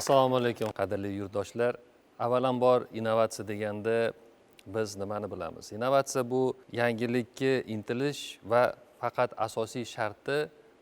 Assalomu alaykum, qadrli yurtdoshlar. Avvalambor, innovatsiya deganda biz nimani bilamiz? Innovatsiya bu yangilikka intilish va faqat asosiy sharti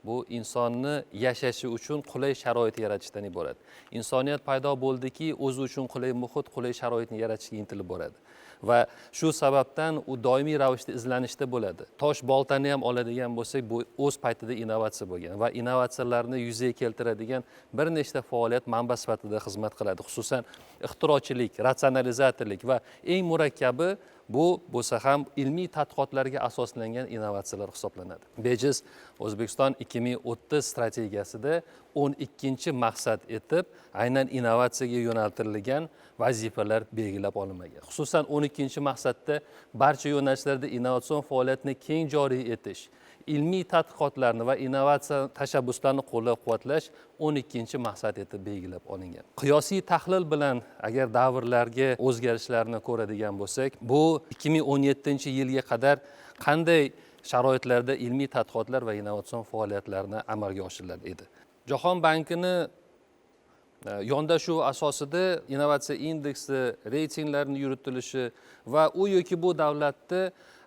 bu insonni yashashi uchun qulay sharoit yaratishdan iborat. Insoniyat paydo bo'ldiki, o'zi uchun qulay muhit, qulay sharoitni yaratishga intilib boradi va shu sababdan u doimiy ravishda izlanishda bo'ladi. Tosh boltani ham oladigan bo'lsak, bu o'z paytida innovatsiya bo'lgan va innovatsiyalarni yuzaga keltiradigan bir nechta faoliyat manba sifatida xizmat qiladi. Xususan, ixtirochilik, ratsionalizatorlik va eng murakkabi bu bo'lsa ham ilmiy tadqiqotlarga asoslangan innovatsiyalar hisoblanadi. Bejiz O'zbekiston 2030 strategiyasida 12-maqsad etib aynan innovatsiyaga yo'naltirilgan vazifalar belgilab olinmagan. Xususan, 12-maqsadda barcha yo'nalishlarda innovatsion faoliyatni keng joriy etish, ilmiy tadqiqotlarni va innovatsiya tashabbuslarini qo'llab-quvvatlash 12-maqsad etib belgilab olingan. Qiyosiy tahlil bilan agar davrlarga o'zgarishlarni ko'radigan bo'lsak, bu 2017-yilga qadar qanday sharoitlarda ilmiy tadqiqotlar va innovatsion faoliyatlarni amalga oshirilar edi. Jahon bankini yondashuv asosida innovatsiya indeksi, reytinglarini yuritilishi va u yoki bu davlatda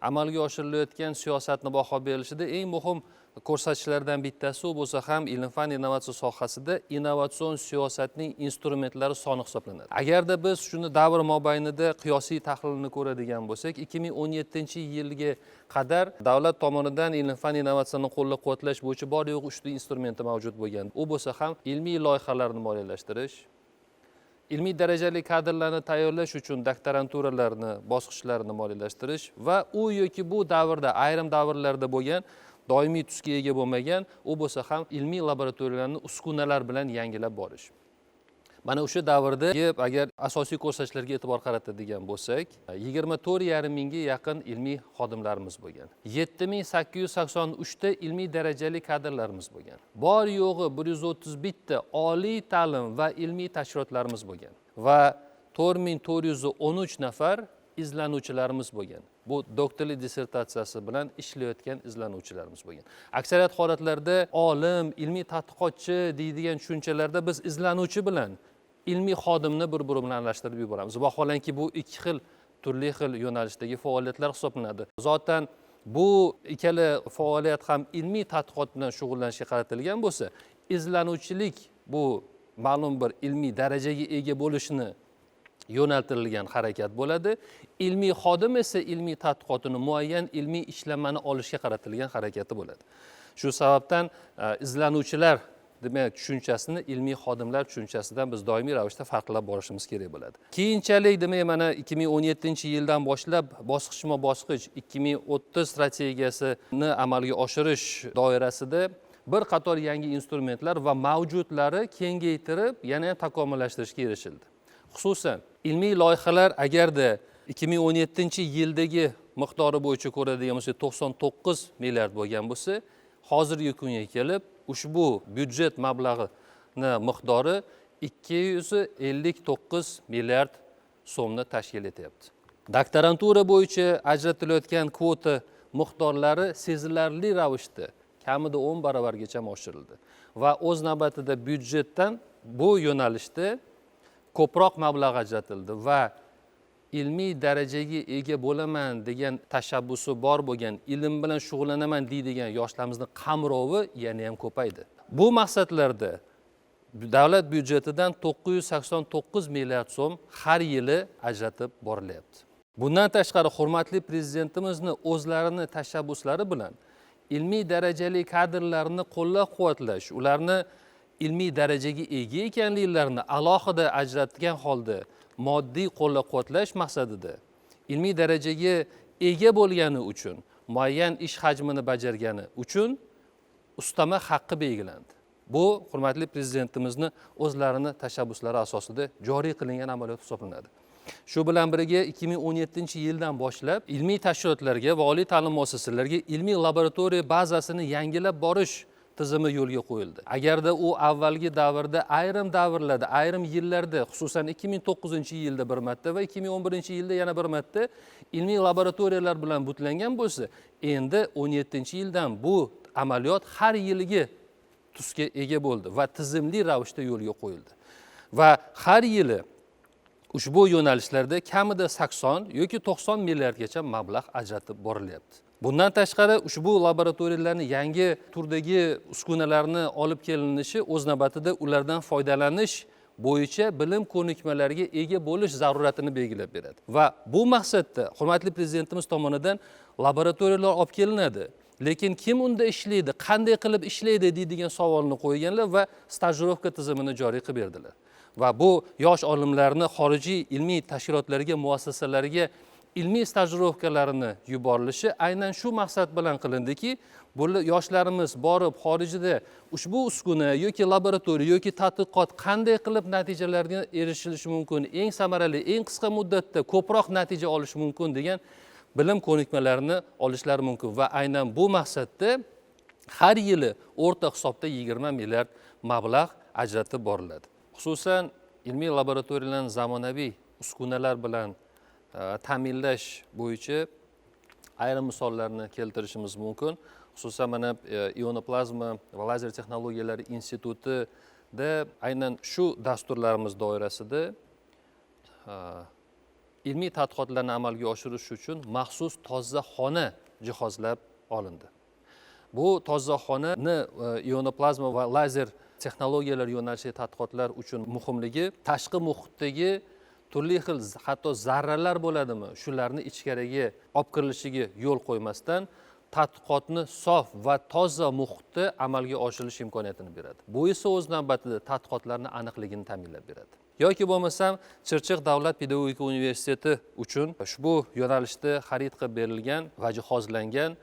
amalga oshirilayotgan siyosatni baho berilishida eng muhim ko'rsatkichlardan bittasi u bo'lsa ham ilm-fan innovatsiya sohasida innovatsion siyosatning instrumentlari soni hisoblanadi. Agarda biz shuni davr mobaynida qiyosiy tahlilni ko'radigan bo'lsak, 2017-yilga qadar davlat tomonidan ilm-fan innovatsiyani qo'llab-quvvatlash bo'yicha bor yo'q 3 ta instrumenti mavjud bo'lgan. U bo'lsa ham ilmiy loyihalarni moliyalashtirish, ilmiy darajali kadrlarni tayyorlash uchun doktoranturalarni bosqichlarini moliyalashtirish va u yoki bu davrda ayrim davrlarda bo'lgan doimiy tusga ega bo'lmagan, u bo'lsa ham ilmiy laboratoriyalarni uskunalar bilan yangilab borish. Mana o'sha davrda agar asosiy ko'rsatkichlarga e'tibor qaratadigan bo'lsak, 24,5 mingga yaqin ilmiy xodimlarimiz bo'lgan. 7883 ta ilmiy darajali kadrlarimiz bo'lgan. Bor yo'g'i 131 ta oliy ta'lim va ilmiy tashkilotlarimiz bo'lgan va 4413 nafar izlanuvchilarimiz bo'lgan. Bu doktorlik dissertatsiyasi bilan ishlayotgan izlanuvchilarimiz bo'lgan. Aksariyat holatlarda olim, ilmiy tadqiqotchi deydigan tushunchalarda biz izlanuvchi bilan ilmiy xodimni bir-biri bilan aralashtirib yuboramiz. Vaholanki bu ikki xil turli xil yo'nalishdagi faoliyatlar hisoblanadi. Zotan bu ikkala faoliyat ham ilmiy tadqiqot bilan shug'ullanishga qaratilgan bo'lsa, izlanuvchilik bu ma'lum bir ilmiy darajaga ega bo'lishni yo'naltirilgan harakat bo'ladi. Ilmiy xodim esa ilmiy tadqiqotini muayyan ilmiy ishlamani olishga qaratilgan harakati bo'ladi. Shu sababdan izlanuvchilar demak tushunchasini ilmiy xodimlar tushunchasidan biz doimiy ravishda farqlab borishimiz kerak bo'ladi. Keyinchalik demak mana 2017-yildan boshlab bosqichma-bosqich 2030 strategiyasini amalga oshirish doirasida bir qator yangi instrumentlar va mavjudlari kengaytirib yana ham takomillashtirishga erishildi. Xususan, ilmiy loyihalar agarda 2017-yildagi miqdori bo'yicha ko'radigan bo'lsak 99 milliard bo'lgan bo'lsa, hozirgi kunga kelib ushbu byudjet mablag'ini miqdori 259 milliard so'mni tashkil etyapti. Doktorantura bo'yicha ajratilayotgan kvota miqdorlari sezilarli ravishda kamida 10 barobargacha oshirildi va o'z navbatida byudjetdan bu yo'nalishda ko'proq mablag' ajratildi va ilmiy darajaga ega bo'laman degan tashabbusi bor bo'lgan, ilm bilan shug'ullanaman deydigan yoshlarimizni qamrovi yana ham ko'paydi. Bu maqsadlarda davlat byudjetidan 989 milliard so'm har yili ajratib borilyapti. Bundan tashqari hurmatli prezidentimizni o'zlarini tashabbuslari bilan ilmiy darajali kadrlarni qo'llab-quvvatlash, ularni ilmiy darajaga ega ekanliklarini alohida ajratgan holda moddiy qo'llab-quvvatlash maqsadida ilmiy darajaga ega bo'lgani uchun muayyan ish hajmini bajargani uchun ustama haqqi belgilandi. Bu hurmatli prezidentimizni o'zlarini tashabbuslari asosida joriy qilingan amaliyot hisoblanadi. Shu bilan birga 2017-yildan boshlab ilmiy tashkilotlarga va oliy ta'lim muassasalariga ilmiy laboratoriya bazasini yangilab borish tizimi yo'lga qo'yildi. Agarda u avvalgi davrda ayrim davrlarda, ayrim yillarda, xususan 2009-yilda bir marta va 2011-yilda yana bir marta ilmiy laboratoriyalar bilan butlangan bo'lsa, endi 17-yildan bu amaliyot har yilgi tusga ega bo'ldi va tizimli ravishda yo'lga qo'yildi. Va har yili ushbu yo'nalishlarda kamida 80 yoki 90 milliardgacha mablag' ajratib borilyapti. Bundan tashqari ushbu laboratoriyalarni yangi turdagi uskunalarni olib kelinishi o'z navbatida ulardan foydalanish bo'yicha bilim ko'nikmalariga ega bo'lish zaruratini belgilab beradi. Va bu maqsadda hurmatli prezidentimiz tomonidan laboratoriyalar olib kelinadi. Lekin kim unda ishlaydi, qanday qilib ishlaydi deydigan savolni qo'yganlar va stajirovka tizimini joriy qilib berdilar. Va bu yosh olimlarni xorijiy ilmiy tashkilotlarga, muassasalarga ilmiy stajirovkalarini yuborilishi aynan shu maqsad bilan qilindiki, bu yoshlarimiz borib xorijda ushbu uskuna yoki laboratoriya yoki tadqiqot qanday qilib natijalarga erishilishi mumkin, eng samarali, eng qisqa muddatda ko'proq natija olish mumkin degan bilim ko'nikmalarini olishlari mumkin. Va aynan bu maqsadda har yili o'rta hisobda 20 milliard mablag' ajratib boriladi. Xususan, ilmiy laboratoriyalarni zamonaviy uskunalar bilan ta'minlash bo'yicha ayrim misollarni keltirishimiz mumkin. Xususan, mana ionoplazma va lazer texnologiyalari institutida aynan shu dasturlarimiz doirasida ilmiy tadqiqotlarni amalga oshirish uchun maxsus toza xona jihozlab olindi. Bu toza xonani ionoplazma va lazer texnologiyalar yo'nalishidagi tadqiqotlar uchun muhimligi tashqi muhitdagi turli xil hatto zarralar bo'ladimi, shularni ichkariga olib kirilishiga yo'l qo'ymasdan tadqiqotni sof va toza muhitda amalga oshirilish imkoniyatini beradi. Bu esa o'z navbatida tadqiqotlarni aniqligini ta'minlab beradi. Yoki bo'lmasam Chirchiq davlat pedagogika universiteti uchun ushbu yo'nalishda xarid qilib berilgan va jihozlangan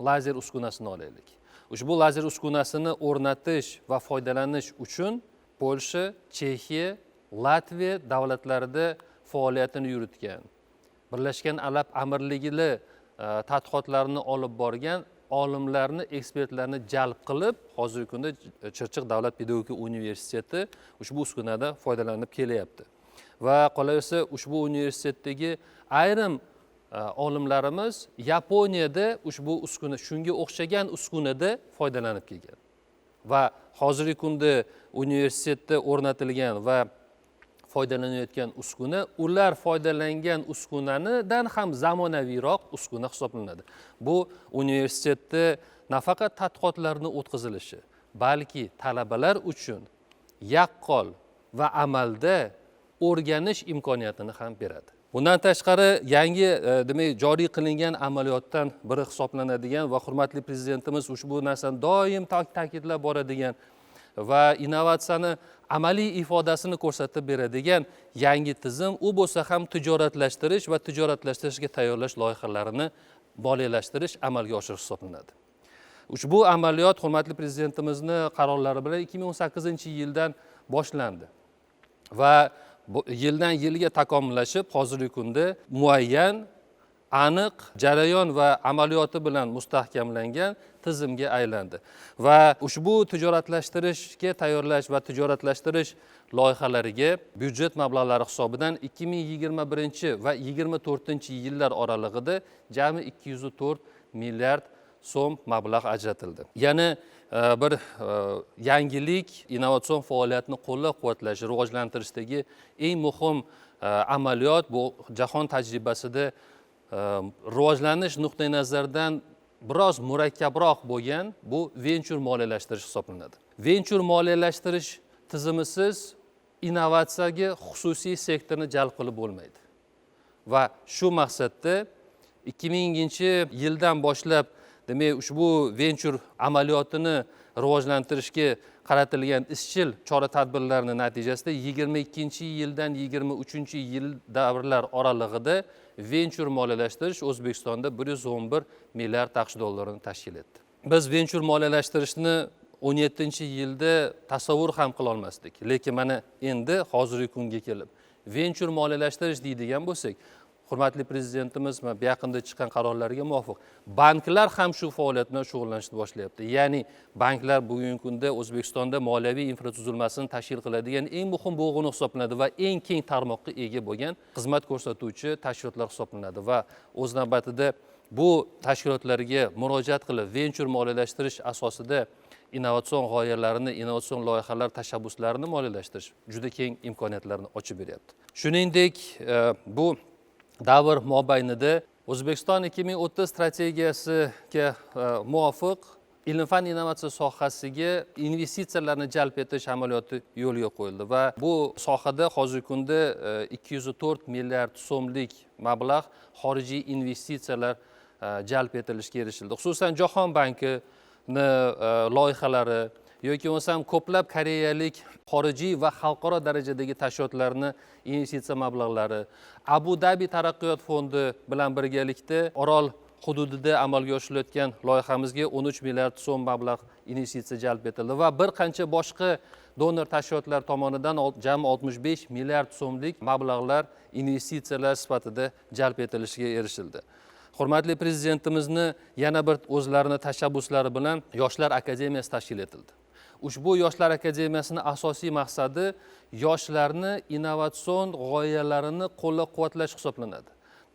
lazer uskunasini olaylik. Ushbu lazer uskunasini o'rnatish va foydalanish uchun Polsha, Chexiya, Latviya davlatlarida faoliyatini yuritgan, Birlashgan Arab Amirligida tadqiqotlarni olib borgan olimlarni, ekspertlarni jalb qilib, hozirgi kunda Chirchiq davlat pedagogika universiteti ushbu uskunadan foydalanib kelyapti. Va qolaversa ushbu universitetdagi ayrim olimlarimiz Yaponiyada ushbu uskuna, shunga o'xshagan uskunada foydalanib kelgan. Va hozirgi kunda universitetda o'rnatilgan va foydalanayotgan uskuna ular foydalangan uskunanidan ham zamonaviyroq uskuna hisoblanadi. Bu universitetda nafaqat tadqiqotlarni o'tkazilishi, balki talabalar uchun yaqqol va amalda o'rganish imkoniyatini ham beradi. Bundan tashqari yangi demak joriy qilingan amaliyotdan biri hisoblanadigan va hurmatli prezidentimiz ushbu narsani doim ta'kidlab boradigan va innovatsiyani amaliy ifodasini ko'rsatib beradigan yangi tizim, u bo'lsa ham tijoratlashtirish va tijoratlashtirishga tayyorlash loyihalarini moliyalashtirish amalga oshirish hisoblanadi. Ushbu amaliyot hurmatli prezidentimizni qarorlari bilan 2018-yildan boshlandi va yildan yilga takomillashib hozirgi kunda muayyan, aniq jarayon va amaliyoti bilan mustahkamlangan tizimga aylandi. Va ushbu tijoratlashtirishga tayyorlash va tijoratlashtirish loyihalariga byudjet mablag'lari hisobidan 2021 va 24 yillar oralig'ida jami 204 milliard so'm mablag' ajratildi. Yana bir yangilik, innovatsion faoliyatni qo'llab-quvvatlash, rivojlantirishdagi eng muhim amaliyot bu jahon tajribasida rivojlanish nuqtai nazaridan biroz murakkabroq bo'lgan bu venchur moliyalashtirish hisoblanadi. Venchur moliyalashtirish tizimisiz innovatsiyaga xususiy sektorni jalb qilib bo'lmaydi. Va shu maqsadda 2000-yildan boshlab demak ushbu venchur amaliyotini rivojlantirishga qaratilgan izchil chora-tadbirlarning natijasida 22-yildan 23-yil davrlar oralig'ida venchur moliyalashtirish O'zbekistonda 111 milliard AQSh dollarini tashkil etdi. Biz venchur moliyalashtirishni 17-yilda tasavvur ham qila olmasdik. Lekin mana endi hozirgi kunga kelib venchur moliyalashtirish deydigan bo'lsak, hurmatli prezidentimiz mana bu yaqinda chiqqan qarorlarga muvofiq banklar ham shu faoliyat bilan shug'ullanishni boshlayapti. Ya'ni banklar bugungi kunda O'zbekistonda moliyaviy infratuzilmasini tashkil qiladigan eng muhim bo'g'ini hisoblanadi va eng keng tarmoqqa ega bo'lgan xizmat ko'rsatuvchi tashkilotlar hisoblanadi va o'z navbatida bu tashkilotlarga murojaat qilib venchur moliyalashtirish asosida innovatsion g'oyalarini, innovatsion loyihalar tashabbuslarini moliyalashtirish juda keng imkoniyatlarni ochib beryapti. Shuningdek, bu davr mobaynida O'zbekiston 2030 strategiyasiga muvofiq ilm-fan innovatsiya sohasiga investitsiyalarni jalb etish amaliyoti yo'lga qo'yildi va bu sohada hozirgi kunda 204 milliard so'mlik mablag' xorijiy investitsiyalar jalb etilishiga erishildi. Xususan, Jahon bankini loyihalari yoki bo'lmasam ko'plab koreyalik xorijiy va xalqaro darajadagi tashkilotlarni investitsiya mablag'lari, Abu Dabi taraqqiyot fondi bilan birgalikda Orol hududida amalga oshirilayotgan loyihamizga 13 milliard so'm mablag' investitsiya jalb etildi va bir qancha boshqa donor tashkilotlar tomonidan jami 65 milliard so'mlik mablag'lar investitsiyalar sifatida jalb etilishiga erishildi. Hurmatli prezidentimizni yana bir o'zlarini tashabbuslari bilan Yoshlar akademiyasi tashkil etildi. Ushbu Yoshlar akademiyasining asosiy maqsadi yoshlarni innovatsion g'oyalarini qo'llab-quvvatlash hisoblanadi.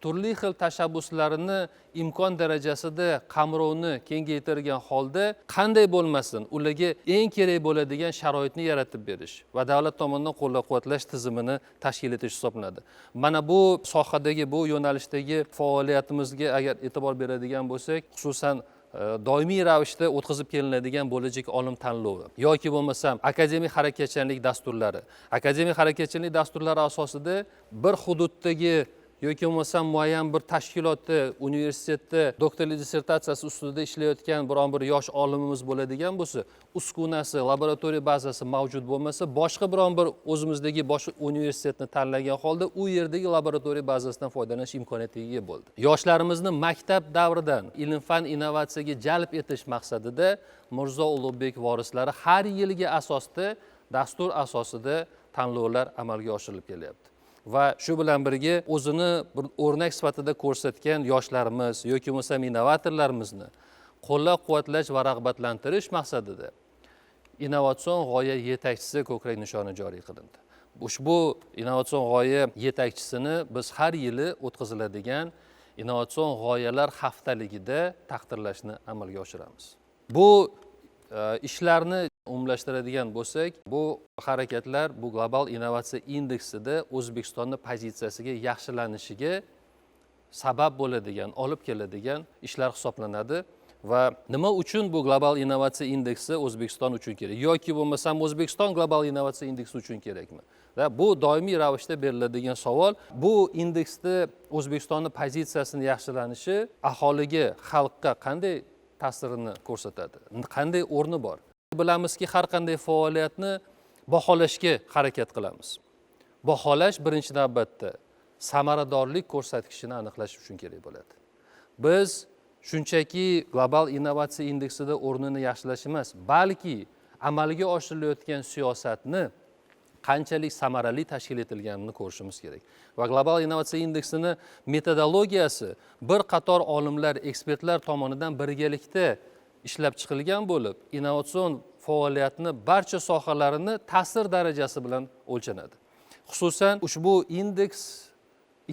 Turli xil tashabbuslarini imkon darajasida qamrovni kengaytirgan holda qanday bo'lmasin ularga eng kerak bo'ladigan sharoitni yaratib berish va davlat tomonidan qo'llab-quvvatlash tizimini tashkil etish hisoblanadi. Mana bu sohadagi, bu yo'nalishdagi faoliyatimizga agar e'tibor beradigan bo'lsak, xususan doimiy ravishda o'tkazib kelinadigan bo'lajak olim tanlovi yoki bo'lmasam akademik harakatchanlik dasturlari. Akademik harakatchanlik dasturlari asosida bir hududdagi yoki bo'lmasam muayyan bir tashkilotda, universitetda doktorlik dissertatsiyasi ustida ishlayotgan biron bir yosh olimimiz bo'ladigan bo'lsa, uskunasi, laboratoriya bazasi mavjud bo'lmasa, boshqa biron bir o'zimizdagi boshqa universitetni tanlagan holda u yerdagi laboratoriya bazasidan foydalanish imkoniyatiga ega bo'ldi. Yoshlarimizni maktab davridan ilm-fan innovatsiyaga jalb etish maqsadida Mirzo Ulug'bek vorislari har yilgi asosda dastur asosida tanlovlar amalga oshirilib kelyapti. Va shu bilan birga o'zini bir o'rnak sifatida ko'rsatgan yoshlarimiz yoki bo'lmasam innovatorlarimizni qo'llab-quvvatlash va rag'batlantirish maqsadida innovatsion g'oya yetakchisi ko'krak nishoni joriy qilindi. Ushbu innovatsion g'oya yetakchisini biz har yili o'tkaziladigan innovatsion g'oyalar haftaligida taqdirlashni amalga oshiramiz. Bu ishlarni umumlashtiradigan bo'lsak, bu harakatlar bu global innovatsiya indeksida O'zbekistonning pozitsiyasiga yaxshilanishiga sabab bo'ladigan, olib keladigan ishlar hisoblanadi. Va nima uchun bu global innovatsiya indeksi O'zbekiston uchun kerak yoki bo'lmasam O'zbekiston global innovatsiya indeksi uchun kerakmi? Va bu doimiy ravishda beriladigan savol. Bu indeksda O'zbekistonning pozitsiyasini yaxshilanishi aholiga, xalqqa qanday ta'sirini ko'rsatadi? Qanday o'rni bor? Bilamizki, har qanday faoliyatni baholashga harakat qilamiz. Baholash birinchi navbatda samaradorlik ko'rsatkichini aniqlash uchun kerak bo'ladi. Biz shunchaki global innovatsiya indeksida o'rnini yaxshilash emas, balki amalga oshirilayotgan siyosatni qanchalik samarali tashkil etilganini ko'rishimiz kerak. Va global innovatsiya indeksini metodologiyasi bir qator olimlar, ekspertlar tomonidan birgalikda ishlab chiqilgan bo'lib, innovatsion faoliyatni barcha sohalarini ta'sir darajasi bilan o'lchanadi. Xususan, ushbu indeks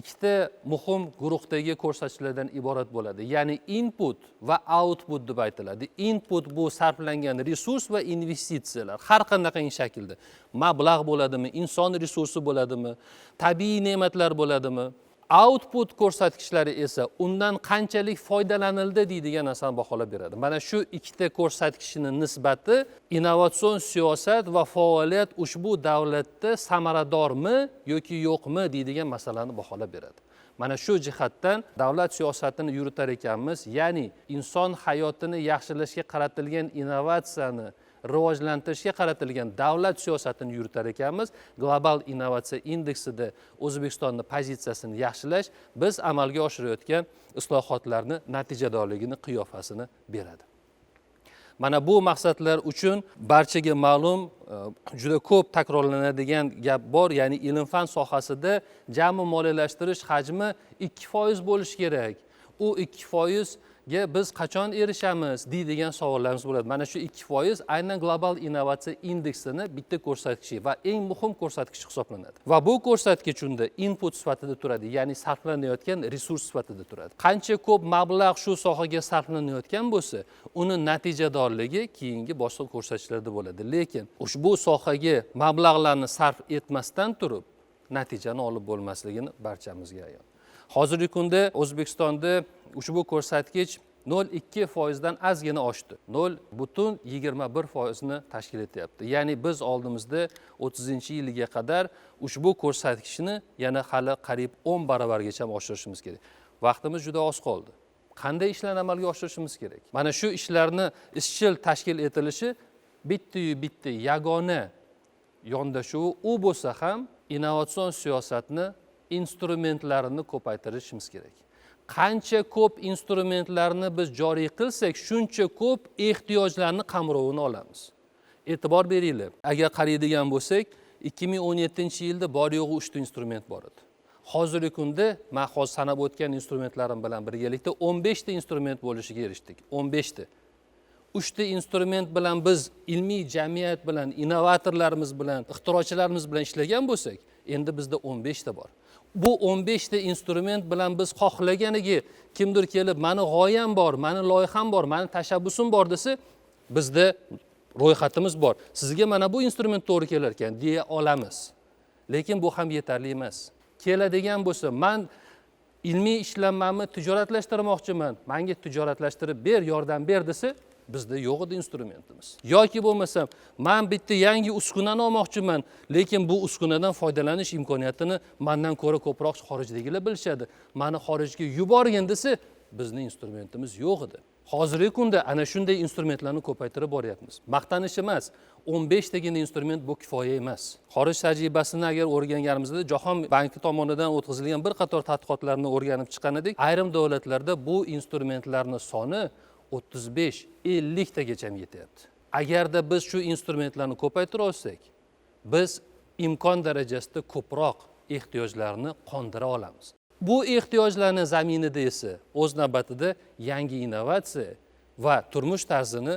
ikkita muhim guruhdagi ko'rsatkichlardan iborat bo'ladi. Ya'ni input va output deb aytiladi. Input bu sarflangan resurs va investitsiyalar har qanday shaklda. Mablag' bo'ladimi, inson resursi bo'ladimi, tabiiy ne'matlar bo'ladimi? Output ko'rsatkichlari esa undan qanchalik foydalanildi deydigan narsani baholab beradi. Mana shu ikkita ko'rsatkichning nisbati innovatsion siyosat va faoliyat ushbu davlatda samaradormi yoki yo'qmi deydigan masalani baholab beradi. Mana shu jihatdan davlat siyosatini yuritar ekanmiz, ya'ni inson hayotini yaxshilashga qaratilgan innovatsiyani rivojlantirishga qaratilgan davlat siyosatini yuritar ekanmiz, global innovatsiya indeksida O'zbekistonning pozitsiyasini yaxshilash biz amalga oshirayotgan islohotlarni natijadorligini, qiyofasini beradi. Mana bu maqsadlar uchun barchaga ma'lum, juda ko'p takrorlanadigan gap bor, ya'ni ilm-fan sohasida jami moliyalashtirish hajmi 2% bo'lishi kerak. U 2% Biz qachon erishamiz deydigan savollarimiz bo'ladi. Mana shu 2% aynan global innovatsiya indeksini bitta ko'rsatkichi va eng muhim ko'rsatkichi hisoblanadi. Va bu ko'rsatkich unda input sifatida turadi, ya'ni sarflanayotgan resurs sifatida turadi. Qancha ko'p mablag' shu sohaga sarflanayotgan bo'lsa, uni natijadorligi keyingi boshqa ko'rsatkichlarda bo'ladi. Lekin ushbu sohaga mablag'larni sarf etmasdan turib natijani olib bo'lmasligini barchamizga ayon. Hozirgi kunda O'zbekistonda ushbu ko'rsatkich 0,2% dan ozgina oshdi. 0,21% ni tashkil etyapti. Ya'ni biz oldimizda 30-yilga qadar ushbu ko'rsatkichni yana hali qariyb 10 baravargacha oshirishimiz kerak. Vaqtimiz juda oz qoldi. Qanday ishlarni amalga oshirishimiz kerak? Mana shu ishlarni izchil tashkil etilishi bitta-yu bitta yagona yondashuvi u bo'lsa ham innovatsion siyosatni instrumentlarini ko'paytirishimiz kerak. Qancha ko'p instrumentlarni biz joriy qilsak, shuncha ko'p ehtiyojlarni qamrovini olamiz. E'tibor beringlar, agar qaraydigan bo'lsak, 2017-yilda bor yo'g'i 3 ta instrument bor edi. Hozirgi kunda men hozir sanab o'tgan instrumentlarim bilan birgalikda 15 ta instrument bo'lishiga erishdik. 15 ta. 3 ta instrument bilan biz ilmiy jamiyat bilan, innovatorlarimiz bilan, ixtirochilarimiz bilan ishlagan bo'lsak, endi bizda 15 ta bor. Bu 15 ta instrument bilan biz xohlaganiga kimdir kelib, mani g'oyam bor, mani loyiham bor, mani tashabbusim bor desa, bizda ro'yxatimiz bor. Sizga mana bu instrument to'g'ri kelar ekan deya olamiz. Lekin bu ham yetarli emas. Keladigan bo'lsa, men ilmiy ishlanmamni tijoratlashtirmoqchiman, menga tijoratlashtirib ber, yordam ber desa, bizda yo'q edi instrumentimiz. Yoki bo'lmasam, men bitta yangi uskunani olmoqchiman, lekin bu uskunadan foydalanish imkoniyatini mendan ko'ra ko'proq xorijdagilar bilishadi. Meni xorijga yuborgin desa, bizning instrumentimiz yo'q edi. Hozirgi kunda ana shunday instrumentlarni ko'paytirib boryapmiz. Maqtanish emas, 15 tagina instrument bu kifoya emas. Xorij tajribasini agar o'rganganimizda Jahon banki tomonidan o'tkazilgan bir qator tadqiqotlarni o'rganib chiqqan edik. Ayrim davlatlarda bu instrumentlarning soni 35-50 tagacha yetyapti. Agarda biz shu instrumentlarni ko'paytira olsak, biz imkon darajasida ko'proq ehtiyojlarni qondira olamiz. Bu ehtiyojlarni zaminida esa o'z navbatida yangi innovatsiya va turmush tarzini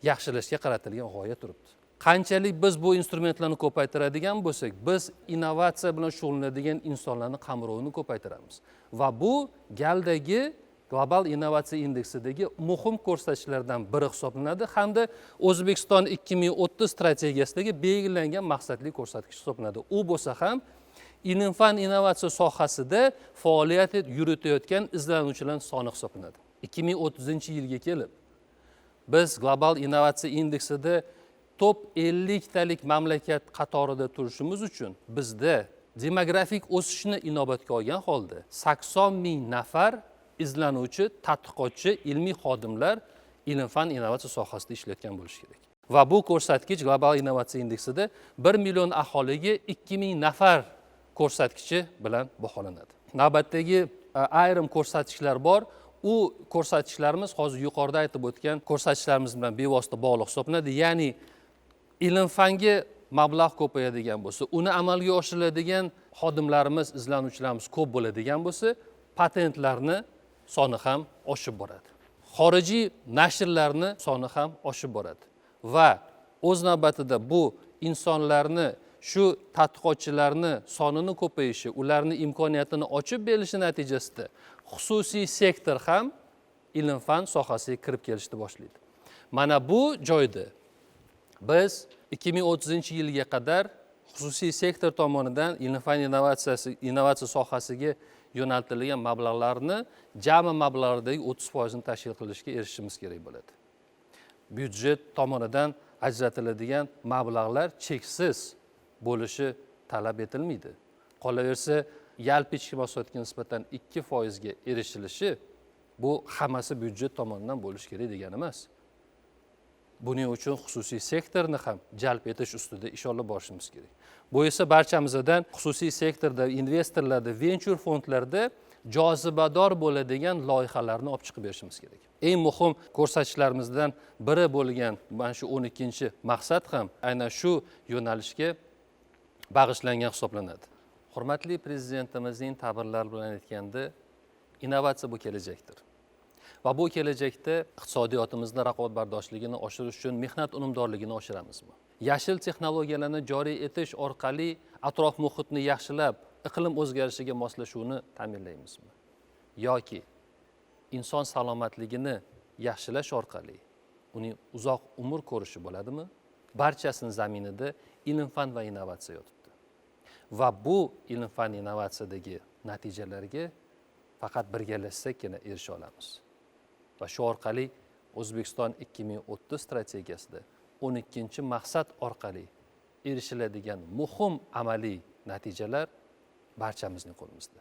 yaxshilashga qaratilgan g'oya turibdi. Qanchalik biz bu instrumentlarni ko'paytiradigan bo'lsak, biz innovatsiya bilan shug'ullanadigan insonlarning qamrovini ko'paytiramiz. Va bu galdagi global innovatsiya indeksidagi muhim ko'rsatkichlardan biri hisoblanadi hamda O'zbekiston 2030 strategiyasidagi belgilangan maqsadli ko'rsatkich hisoblanadi. U bo'lsa ham ilm-fan innovatsiya sohasida faoliyat yuritayotgan izlanuvchilar soni hisoblanadi. 2030-yilga kelib biz global innovatsiya indeksida top 50 talik mamlakat qatorida turishimiz uchun bizda demografik o'sishni inobatga olgan holda 80 ming nafar izlanuvchi, tadqiqotchi, ilmiy xodimlar ilm-fan innovatsiya sohasida ishlayotgan bo'lishi kerak. Va bu ko'rsatkich global innovatsiya indeksida 1 million aholiga 2000 nafar ko'rsatkichi bilan baholanadi. Navbatdagi ayrim ko'rsatkichlar bor. U ko'rsatkichlarimiz hozir yuqorida aytib o'tgan ko'rsatkichlarimiz bilan bevosita bog'liq hisoblanadi. Ya'ni ilm-fanga mablag' ko'payadigan bo'lsa, uni amalga oshiriladigan xodimlarimiz, izlanuvchilarimiz ko'p bo'ladigan bo'lsa, patentlarni soni ham oshib boradi. Xorijiy nashrlarni soni ham oshib boradi. Va o'z navbatida bu insonlarni, shu tadqiqotchilarni sonini ko'payishi, ularni imkoniyatini ochib berilishi natijasida xususiy sektor ham ilm-fan sohasiga kirib kelishni boshlaydi. Mana bu joyda biz 2030-yilga qadar xususiy sektor tomonidan ilm-fan innovatsiya sohasiga yo'naltirilgan mablag'larni jami mablag'lardagi 30% ni tashkil qilishga erishishimiz kerak bo'ladi. Byudjet tomonidan ajratiladigan mablag'lar cheksiz bo'lishi talab etilmaydi. Qolaversa, yalpi ichki mahsulotga nisbatan 2% ga erishilishi bu hammasi byudjet tomonidan bo'lishi kerak degani emas. Buning uchun xususiy sektorni ham jalb etish ustida ish olib borishimiz kerak. Bu esa barchamizdan xususiy sektorda, investorlarda, venchur fondlarda jozibador bo'ladigan loyihalarni olib chiqib berishimiz kerak. Eng muhim ko'rsatkichlarimizdan biri bo'lgan mana shu 12-maqsad ham aynan shu yo'nalishga bag'ishlangan hisoblanadi. Hurmatli prezidentimizning ta'birlari bilan aytganda, innovatsiya bu kelajakdir. Va bu kelajakda iqtisodiyotimizni raqobatbardoshligini oshirish uchun mehnat unumdorligini oshiramizmi? Yashil texnologiyalarni joriy etish orqali atrof muhitni yaxshilab, iqlim o'zgarishiga moslashuvni ta'minlaymizmi? Yoki inson salomatligini yaxshilash orqali uning uzoq umr ko'rishi bo'ladimi? Barchasini zaminida ilm-fan va innovatsiya yotibdi. Va bu ilm-fan innovatsiyadagi natijalarga faqat birgalashsakgina erisha olamiz. Va shu orqali O'zbekiston 2030 strategiyasida 12-maqsad orqali erishiladigan muhim amaliy natijalar barchamizning qo'limizda.